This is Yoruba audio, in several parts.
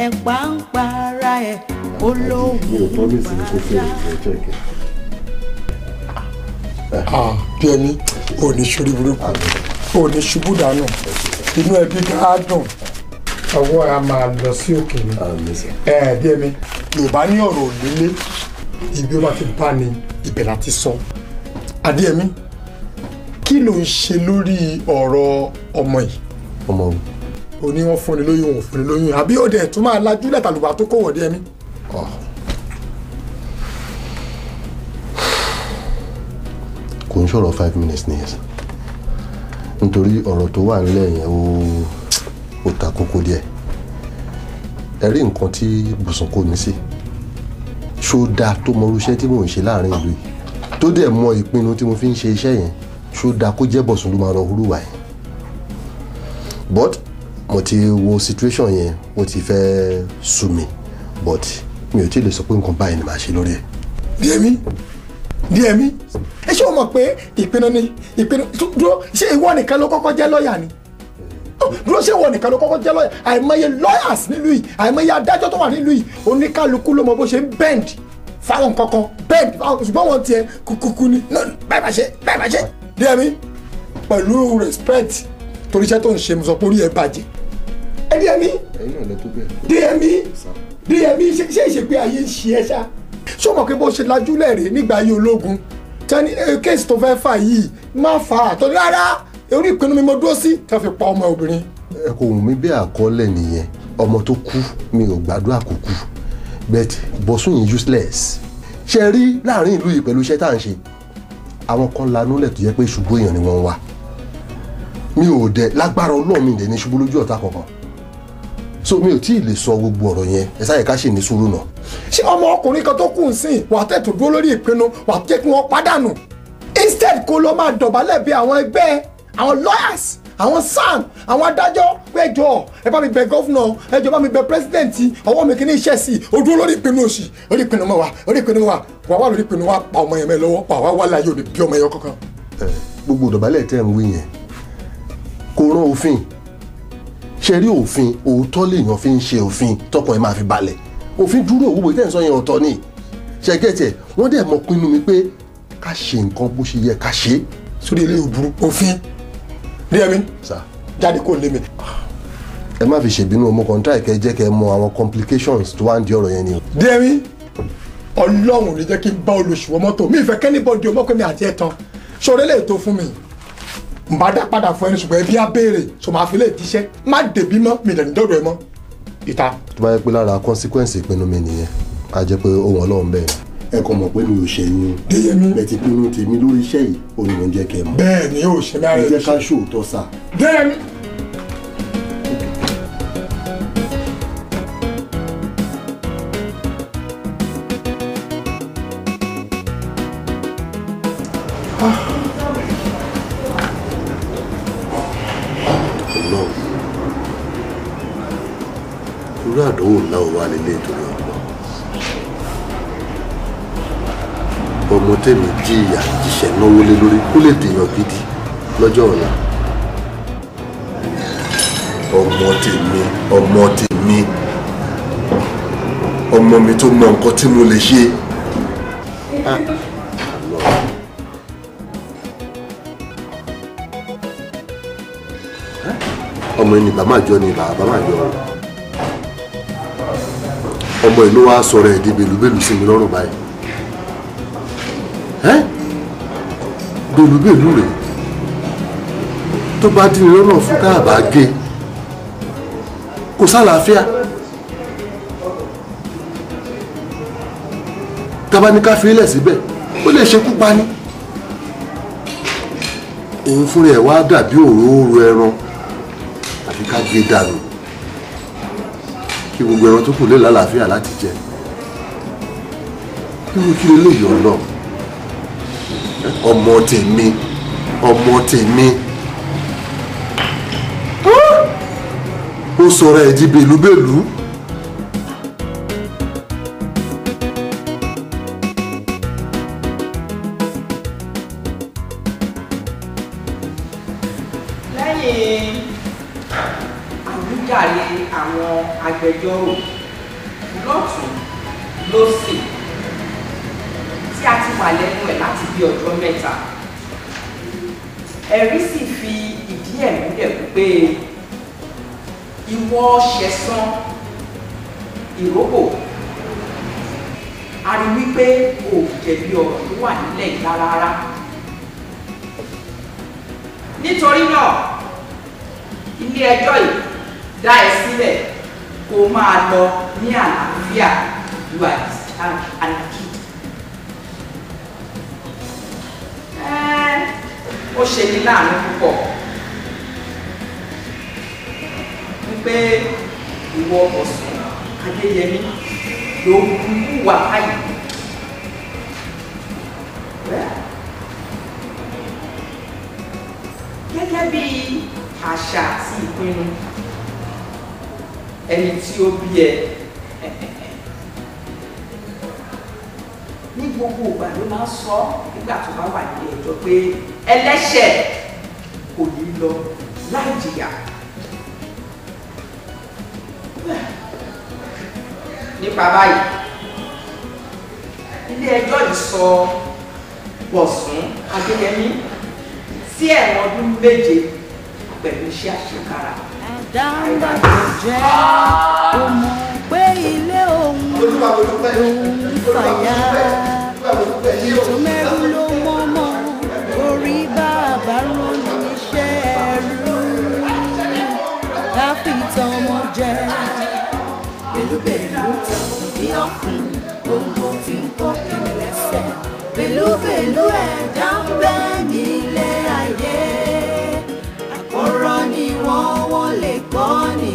Ẹ̀pà ń para ẹ̀ olóhùn padà. Bíẹ̀mí ò ní ṣorí burúkú, ò ní ṣubú dànù, inú ẹbí á dùn, ọwọ́ a máa lọ sí òkè ni. Bíẹ̀mí, Yorùbá ní ọ̀rọ̀ òlélé, ibi ó bá ti bá ni ibẹ̀ láti sọ. Adéyẹmí, kí ló ń ṣe lórí ọ̀rọ̀ ọmọ yìí? Ọmọ wo? O ní wọ́n fúnni lóyún, òun fúnni lóyún, àbí ó dẹ̀ tún máa lajú lẹ́tàlùbà tó kó wọ̀ Adéyẹmí? Kò ń sọ̀rọ̀ 5 minutes nìyẹn sá, nítorí ọ̀rọ̀ tó wà nílẹ̀ yẹn ó ta kókó díẹ̀. Ẹ rí nǹkan tí Bùsùn kò ní sí, ṣó dáa tó mọ irú iṣẹ́ tí mò ń ṣe láàrin ìlú yìí, tó dẹ̀ mọ ìpinnu tí mo fi ń ṣe iṣẹ́ yẹn, ṣó dáa kó jẹ́ Bọ̀sùn ló máa lọ hurúwà yẹn. But mo ti wo situation yẹn, ó ti fẹ́ sú mi, but mi ò tí ì lè sọ pé nǹkan báyìí ni màá ṣe lórí ẹ̀. Díẹ̀mí, Díẹ̀mí, ẹ ṣé o mọ̀ pé ìpinnu ni ìpinnu? Dúró, ṣé ìwọ nìkan ló kọ́kọ́ jẹ́ lọ́ọ̀yà ni? Dúró, ṣé ìwọ nìkan ló kọ́kọ́ jẹ́ lọ́ọ̀yà? Àìmọye lawyers nílùú yìí, àìmọye adájọ́ tó wà nílùú yìí, oníkálukú ló mọ bó ṣe ń bend fáwọn kankan, bend fáwọn, ṣùgbọ́n wọn tiẹ̀ kúkú ni báyìí bá ṣe, báyìí bá ṣe. Díẹ̀mí, pẹ̀lú respect, torí iṣẹ́ tó ń ṣe, mo sọ pé orí ẹ bàjẹ́. Ẹ Díẹ̀mí, Díẹ̀mí, Díẹ̀mí, ṣé ìṣègbè ayé ń ṣe ẹ ṣá? Ṣé o mọ̀ pé bó ṣe lajúlẹ̀ rèé nígbà ayé ológun, tẹ́ni kéèsì tó fẹ́ fà yìí má fà á tó rárá, orí ìpinnu mi mo dúró sí tí wọ́n fi pa ọmọ obìnrin. Ẹ kò wù mí bí àkọọ́lẹ̀ nìyẹn, ọmọ tó kú mi ò gbàdúrà kó kú, but Bọ̀sùn yìí useless. Ṣe rí láàrin ìlú yìí pẹ̀lú iṣẹ́ tá à ń ṣe, àwọn kan lanúlẹ̀ tó yẹ pé ṣubú èèyàn ni wọ́n wà. Mi ò dẹ̀ lágbára Ọlọ́run, mi dẹ̀ ní ṣubú lójú ọ̀tá kankan, so mi ò tí ì lè sọ gbogbo ọ̀rọ̀ yẹn. Ẹ sáyẹ ká ṣì ní sùúrù náà. Ṣé ọmọ ọkùnrin kan tó kù ń sìn wà tẹ̀tù dúró lórí ìpinnu, wà jẹ́ kí wọ́n pàdánù, instead kó lọ máa dọ̀bálẹ̀ bí àwọn ẹgbẹ́, àwọn lawyers, àwọn SAN, àwọn adájọ́, pé ẹjọ́ ẹ bá mi bẹ̀ gọ́fúnà, ẹjọ́ bá mi bẹ̀ pírẹsidẹ̀ntì, ọwọ́ mi kì í ṣe sí i. O dúró lórí ìpinnu òṣì, orí ìpinnu mọ́ wa, orí ìpinnu wa wà wà lórí ìpinnu wa pa ọmọ yẹn mẹ́ lọ́wọ́, pa wá wà láyé òní bí ọmọ yẹn kankan. Gbogbo ìdọ̀bálẹ̀ tẹ́ ń wí yẹn kò rán òfin. Ṣe rí òfin, òótọ́ lèèyàn fi ń ṣe òfin tọkàn ẹ̀ máa fi balẹ̀. Òfin dúró, òwúwo tẹ́ ń sọ yẹn ọ̀tọ̀ ni. Ṣe gẹ́tẹ̀ wọ́n dẹ̀ mọ pinnu mi pé ká ṣe nǹkan bó ṣe yẹ ká ṣe. Sórí ilé òburú òfin Díẹ̀mí, jáde kó lé mi. Ẹ má fi ṣèbínú, ọmọ kan tíráì kẹ jẹ́ kẹ mọ àwọn complications tó wà ń di ọ̀rọ̀ yẹn ni o. Díẹ̀mí, Ọlọ́run lè jẹ́ kí n bá olùṣùwọ́ mọ́tò mi, ìfẹ́ kẹ́nìbọ̀dì ọmọkùnrin àti ẹ̀tàn ṣòro lè tó fún mi, n bá dá padà fún ẹni, ṣùgbọ́n ẹbí á béèrè, ṣò máa fi lè jíṣẹ́, má dèbí mọ́, mi dẹ̀ ní dọ́dọ̀ ẹ mọ́ ìta. Tó bá yẹ pé lára consequence ìpinnu mi nìyẹn, á jẹ́ pé ohun Ọlọ́run bẹ́ẹ̀. Ẹ kàn mọ̀ pé mi ò ṣe yín. Díẹ̀mí, bẹ́ẹ̀ ti pinnu tèmi lórí iṣẹ́ yìí, òun ló ń jẹ́ kẹ́ ẹ mọ̀. Bẹ́ẹ̀ ni yóò ṣe mí ara ẹ jẹ́ ká ṣòótọ́ sà. Díẹ̀mí. Irú àdánwò ńlá ò wá nílé ìtòrí ọ̀pọ̀ ọmọ tèmi jí ìyà jíṣẹ́ náwó lé lórí kó lè dèèyàn gidi lọ́jọ́ ọ̀la. Ọmọ tèmi, ọmọ tèmi, ọmọ mi tó mọ nǹkan tí mo lè ṣe. Ọmọ ẹni bàbá àjọ ni bàbá àjọ rẹ, ọmọ ìlú wa sọ̀rọ̀ ẹ̀ di bèlúbèlú sí mi lọ́rùn báyìí. Bèlúbèlú rẹ̀ tó bá dín ní lọ́nà fún káàbà gé, kò sálàáfíà. Tábà ní ká fi ilẹ̀ síbẹ̀, ó lè ṣekú pa ni. Òun fúnra ẹ̀ wá dàbí òróró ẹran, àfi ká gé dànù kí gbogbo ẹran tó kù lè lálàáfíà láti jẹ. Irú kí lè yọ lọ? Ọmọ tèmi, ọmọ tèmi, ó sọ̀rọ̀ ẹ̀ di bèlúbèlú. Lẹ́yìn àwíjàre àwọn Àwọn agbẹjọ́rò lọ́tùn lósì tí a ti wà lẹ́nu ẹ̀ láti bí ọjọ́ mẹ́ta, ẹ̀rí sì fi ìdí ẹ̀ múlẹ̀ wípé ìwọ Ṣẹ̀san Ìrókò, a rí wípé o ò jẹ̀bi ọ̀rọ̀ tó wà nílẹ̀ yìí rárá. Nítorí náà, ilé ẹjọ́ yìí dá ẹ sílẹ̀ kó máa lọ ní àlàáfíà. You are discharged and acquitted. Ó ṣe ní láàánú púpọ̀ wípé ìwọ Bọ̀sún Adéyẹmí ló ń wà báyìí. Gẹ́gẹ́ bí àṣà àti ìpinnu ẹni tí ó bí ẹ ní gbogbo ìgbà ló máa ń sọ nígbà tó bá wà nílé ẹjọ́ pé ẹlẹ́ṣẹ̀ kò ní lọ láì jìyà. Nípa báyìí, ilé ẹjọ́ yìí sọ Bọ̀sún Adéyẹmí sí ẹ̀wọ̀n ọdún 7 pẹ̀lú iṣẹ́ àṣekára. Àdáńgbà kò jẹ́ kó mọ̀ pé ilé òun lòun fàyà. Ètò mẹ́rù ló mọ́mọ́ orí bàbá rán ní iṣẹ́ ẹrú. Ká fi tọmọ jẹ. Bèlúbèlú tán bí ọkùn gbogbo tí ń kọ́ kiri lẹ́sẹ̀. Bèlúbèlú ẹ̀dá ń bẹ nílé ayé. Àkọ́rọ́ ni wọ́n lè kọ́ ní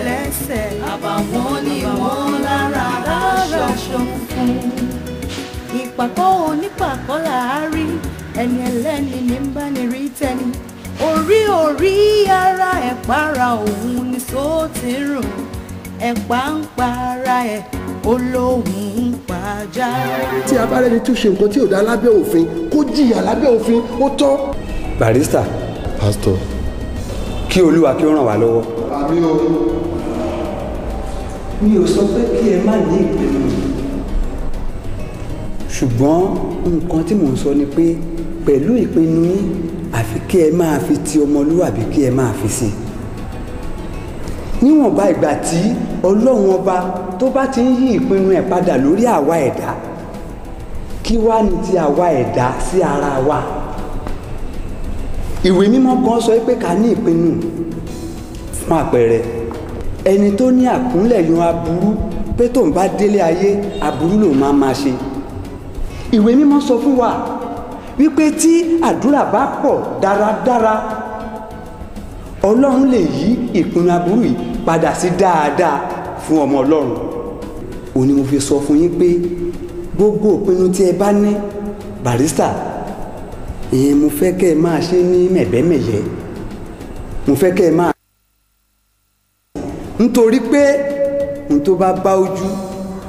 lẹ́sẹ̀. Àbàwọ́n ni wọ́n lára aṣọ funfun. Ìpàkọ́ onípàkọ́ là á rí, ẹni ẹlẹ́ni ní ń bá ní rí tẹ́ni. Orí orí ara ẹ̀ para òun ni sóòtì rùn. Ẹ̀pà ń pa ara ẹ̀, olóhùn ń pajá. Tí a bá rẹ́ni tó ṣe nǹkan tí ò dá lábẹ́ òfin, kó jìyà lábẹ́ òfin, ó tọ́. Barrister. Pásítọ̀. Kí Olúwa kí ó ràn wá lọ́wọ́. Àmín o. Mi ò sọ pé kí ẹ má ní ìpinnu, ṣùgbọ́n nǹkan tí mò ń sọ ni pé pẹ̀lú ìpinnu yín, àfi kí ẹ máa fi ti ọmọlúwàbí kí ẹ máa fi sí i. Níwọ̀nba ìgbà tí Ọlọ́run ọba tó bá ti ń yí ìpinnu ẹ̀ padà lórí àwa ẹ̀dá, kí wá ní ti àwa ẹ̀dá sí ara wa? Ìwé mímọ́ kan sọ pé ká ní ìpinnu. Fún àpẹẹrẹ, ẹni tó ní àkúnlẹ̀ yan aburú pé tóun bá délé ayé aburú lòun máa máa ṣe. Ìwé mímọ́ sọ fún wa wípé tí àdúrà bá pọ̀ dáradára, Ọlọ́run lè yí ìpinnu aburú yìí padà sí dáadáa fún ọmọ Ọlọ́run. Òun ni mo fi sọ fún yín pé gbogbo ìpinnu tí ẹ bá ní, Barrister, ìyẹn mo fẹ́ kẹ́ ẹ máa ṣe ní mẹ̀bẹ́mẹ̀yẹ. Mo fẹ́ kẹ́ ẹ máa, nítorí pé ohun tó bá bá ojú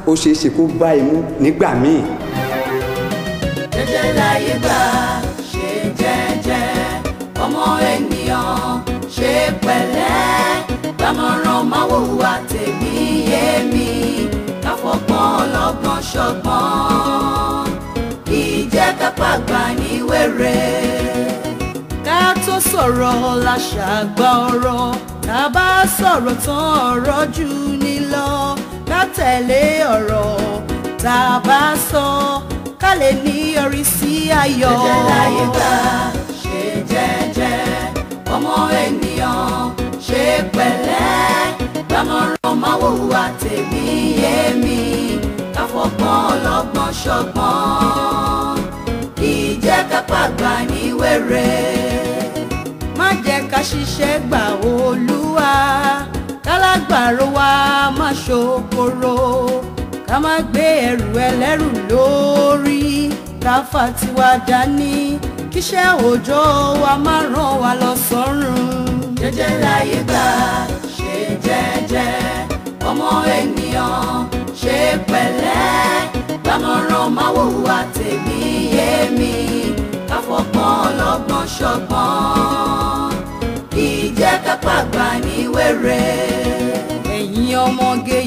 ó ṣeé ṣe kó bá imú nígbà míì. Jẹ́jẹ́ láyé gbà, ṣe jẹ́jẹ́, ọmọ ènìyàn ṣe pẹ̀lẹ́. Gbàmọ̀ràn máa wùwà tèmi yé mi, káfọ́gbọ́n ọlọ́gbọ́n ṣọgbọ́n, ìjẹ́ kápágbá ní wéré. Ká tó sọ̀rọ̀ la ṣàgbà ọ̀rọ̀, tá a bá sọ̀rọ̀ tán ọ̀rọ̀ jù ní lọ. Ká tẹ̀lé ọ̀rọ̀ tá a bá sọ, ká lè ní yọrí sí ayọ̀. Jẹ́jẹ́ láyé gbà, ṣe jẹ́jẹ́, ọmọ ènìyàn ṣe pẹ̀lẹ́. Gbàmọ̀ràn máa wùwà tèmi yé mi, káfọ́gbọ́n ọlọ́gbọ́n ṣọgbọ́n, ìjẹ́ kápágbá ní wéré. Má jẹ́ ká ṣiṣẹ́ gbà Olúwa, kálágbàro wa má ṣokoro, ká má gbé ẹrù ẹlẹ́rù lórí, ká fà tiwa dání, kíṣẹ́ òòjọ́ wa má ràn wá lọ sọ́run. Jẹ́jẹ́ láyé gbà, ṣe jẹ́jẹ́, ọmọ ènìyàn ṣe pẹ̀lẹ́. Gbàmọ̀ràn máa wùwà tèmi yé mi, káfọ́gbọ́n ọlọ́gbọ́n ṣọgbọ́n, ìjẹ́ kápágbá ní wéré. Ẹ̀yin ọmọge